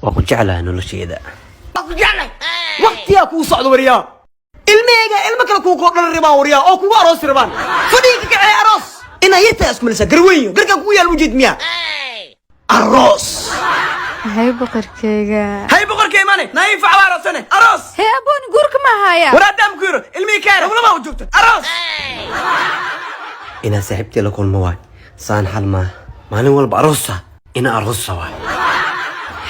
Waa ku jeclahay nolosheeda. Waa ku jeclahay. Waqtiyaa kuu socdo, wariyaa. Ilmahayga ilmo kale kuu koo dhalan rabaan, wariyaa, oo kugu aroosi rabaan. Fadhiga ka kacee, aroos inaa yartaa isku malaysaa. Garweynyo garkaa kugu yaal ujeed miyaa aroos? Hay boqorkeyga. Hay boqorka imane naifa waa aroosane aroos. Hee abooni, guurka ma haya. War haddaan ku yiro ilmihii kaare hawlama u joogto aroos. Inaa saaxiibtii la kulmo waay. Saan xal maaha, maalin walba aroosa ina aroosa waay.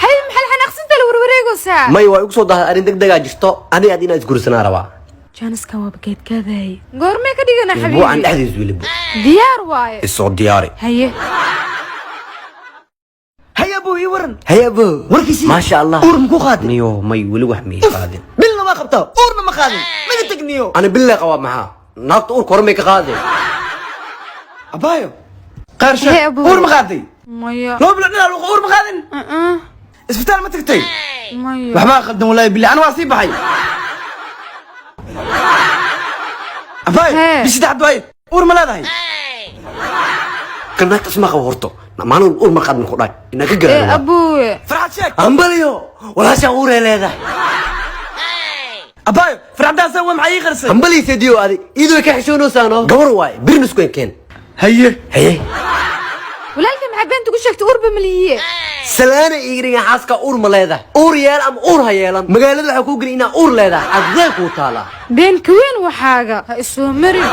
Hay, maxal xanaaqsanta la warwareegaysaa? May, waa igu soo dahday arrin deg degaa jirto. Aniga ad inaa isgursanaa rabaa. Jaaniskan waaba geedgaadaay. Goormee ka dhigana? Isbuucan xabiibi dhexdiis weliba. Diyaar waaye. Isoo diyaari. Haye. Hay abo, ii waran. Hay abo. Warkiisii? Maasha Allah. Uur makuu qaadin? Niyo, may, weli wax mii qaadin. Bilna waa qabtaa, uurna ma qaadin. Naga tag, niyo. Ani bille qabaa, maxaa naagta uurka hore may ka qaadeen? Abaayo qaar Hey, sheeg. abo. Uur ma qaaday? Maya. 2 bilood dhinac luqa, uur ma qaadin? Uh-uh. Isbitaal ma tagtay? Maya. Waxbaa qaldan, walaahi billah, ana waa sii baxay. Abaayo. Hee. Bishi saddexaad waaye, uur ma leedahay? Kan naagta isma qabo horto. Maalin walba uur ma qaadin ku dhahay inaa ka Ee garan. abuwe. Farxad sheeg. Hambaliyo, walaashaa uuree leedahay. Abaayo, farxaddaasa waa maxay ii qarisay? Hambaliyo sediyo, adi iyadoo ka xishoonaysaano gabar waaye, birna isku keen. Haye. Haye. Walaalkay, maxaa beenta ku sheegtay? Uurba malihiye. Salaana iigriga, xaaska uur ma leedahay? Uur yeel ama uur ha yeelan, magaalada waxaa kuu geli inaa uur leedahay, adee kuu taalaa. Been ka weyn waxaaga ha isoo marin.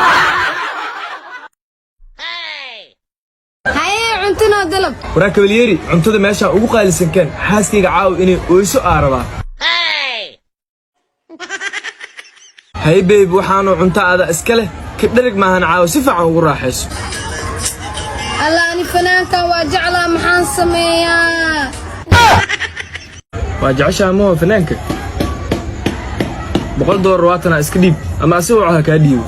Haye, cuntinoo dalab. Waraa kabalyeeri, cuntada meeshaan ugu qaalisan keen. Xaaskayga caaw inay oyso aa rabaa. Hay babe, waxaanu cunto aada iska leh ka dhereg maahan, caawa si fiican ugu raaxayso. Alla, ani fanaankan waa jeclaa, maxaan sameeyaa? Waa jeceshaha maho fanaanka? $100 waatanaa, iska dhiib ama asagoo ha kaa dhiibo.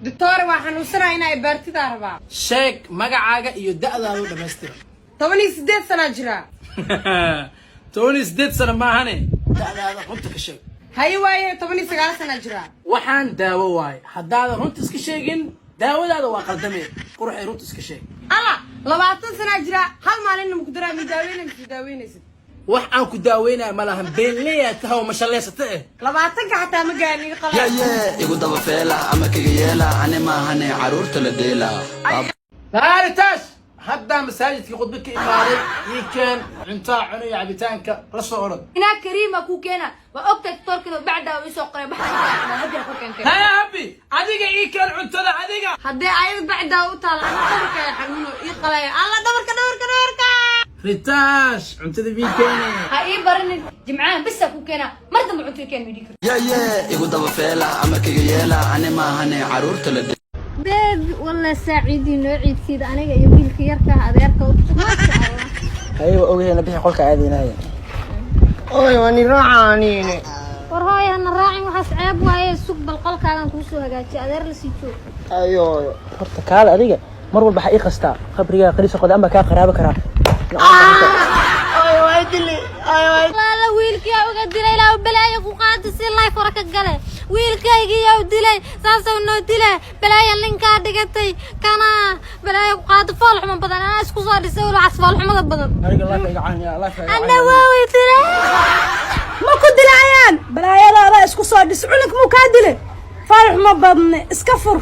Doctor, waa xanuunsanaa, inaa ibaartidaa rabaa. Sheeg magacaaga iyo da'daadu dhammaystira. 18 sanaa jiraa. 18 sano maahane, da'daada runta ka sheeg. Haye waaye, 19 sanaa jiraa. Waxaan daawo waaye, haddaadan runta iska sheegin daawadaada waa qaldame. Quruxay, runta iska sheeg. Alla, 20 sanaa jiraa. Hal maalinna maku daraa? Mi daaweynay mise daaweynaysid? Wax aan ku daaweynaya ma lahan, beenleyaa taha oo mashalleysata eh. 20-ka xataa ma gaarin, iga qalaa. Igu daba feela ama kaga yeela, ani maahane caruurta la dheela. Taaritaas haddaa masaajidkii khudba ka imaaday, ii keen cuntaa cunaya, cabitaanka la soo orod. Inaa kariima ku keena, waa ogtahay doctorkino bacdaa uu isoo qoray baxda haddii ku keentay. Haya habi, adiga ii keen cuntada adiga. Haddii ayada bacdaa u taala, ana dhabarka ay xanuuno, ii qalaya. Alla, dhabarka, dhabarka, dhabarka. Ritaash, cuntada ii keene. Ha ii barinin, jimcahan bisa ku keena, mar dambe cunto ii keen midhi karto. Igu daba feela ama kaga yeela, ani maahane caruurta la Beeb, wallah saaciidii noo ciidsiida aniga iyo wiilka yarka ah adeerka, maasha Allah. Haye, waa ogyahay, bixi, qolka aadaynaya. Oy, waa ni raacaaniine. War hooy, hana raacin, waxaas ceeb waaye. Sug bal, qolkaagan kuu soo hagaajiya, adeer la sii joog. Ayo, horta kaale, adiga mar walba waxaa ii qastaa qabrigaa qariisa qoda ama kaa qaraabo karaa. Laala, wiilkii uga dilay, ilaa balaayo ku qaada si life hore ka gale. Wiilkaygii u dilay, saasuu noo dilay. Balaayo ninkaa dhigatay kana balaayo ku qaada. Fool xumo badan anaa isku soo dhisay, waxaas fool xumada badan. Aniga life iga caaniya, life iga. Anna waaway dilay. Ma ku dilaayaan, balaayadaada isku soo dhis. Cunug muu kaa dilay? Faarax ma badne, iska fur.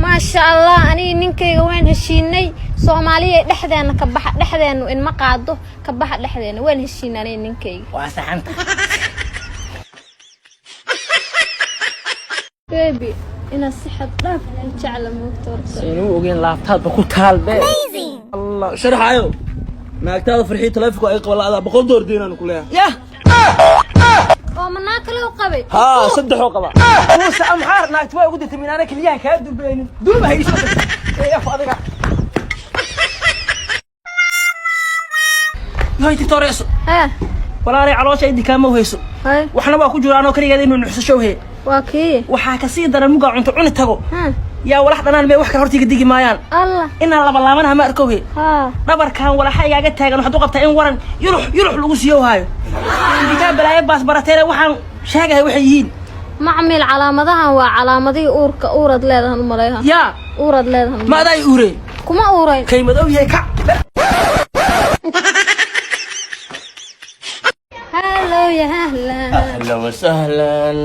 Maasha Allah, aniga ninkayga waan heshiinay. Soomaaliya, dhexdeena ka baxa, dhexdeenu inma qaado, ka baxa dhexdeena. Waan heshiinay aniga ninkayga. Waa saxanta. Baby, inaad si xad dhaaf u jecla moogta horta. Inuu ogeen laabtaadba ku taal be. Allah sharaxayo, naagtaada farxii taleefonka ay qaba la'daa, $100 deynaan ku leeyahay. Yah. Oo manaa kale u qabay? Haa, saddexoo qaba. Muuse amxaar, naagti waa ugu dirtay minaana keliyaha kaa durbeynin, durba hayso ee af adiga. Yoy titoreeso. Hee. Walaalay, caloosha idin kaama hayso. Haye. Waxna waa ku jira anoo kaligeed inuu nuxsasho he. Waa kii. Waxaa kasii daran mugaa cunto cuni tago. Ha. Yaa walax dhanaan mee, wax kale hortiiga digi maayaan. Allah. Inaan labalaabanaha ma arkow he. Ha. Dhabarkan walaxa igaaga taagan, waxaad u qabtaa in waran yulux yulux lagu siiyo haayo. Intikaa balaayo baas barateene, waxaan sheegahay waxay yihiin. Macmil, calaamadahan waa calaamadihii uurka. Uurad leedahan u maleeha. Yaa. Uurad leedahan. Ma adaa i uurey? Kuma uuray. Kay madow yahay, kac. Hello ya ahlan. Ahla wasahlan.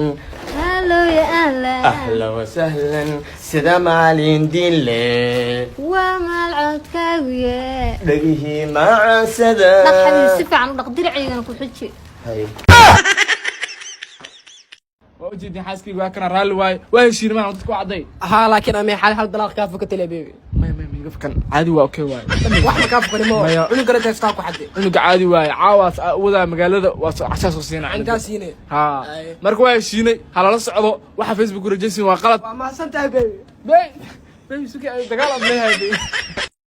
Hello ya ahlan. Ahla wasahlan, sida maalin diinle. Waa maal codkaagu ye. Dhegihii macansada. Dhaq xabiib, si fiican u dhaq, dirciigana ku xiji. Waa ujeedin, xaaskayga waa kana, raalli waaye, waa heshiin maan dadku cadday. Haa, laakiin amay xal hal dalaaq kaa fukatay le, baby. Maya, maya, maya, gafkan caadi waa, okay waaye. Wax ma kaa fukani mo? Maya. Cunug garanta istaa ku xadde. Cunuga caadi waaye, caawaas wadaa magaalada waa soo cashaa soo siinaa. Intaa siine. Haa, marka waa heshiinay, halala socdo. Waxa Facebook rajaysin waa qalad. Waa mahadsan tahay, baby. Baby, baby, suki dagaal aad leeyahay, baby.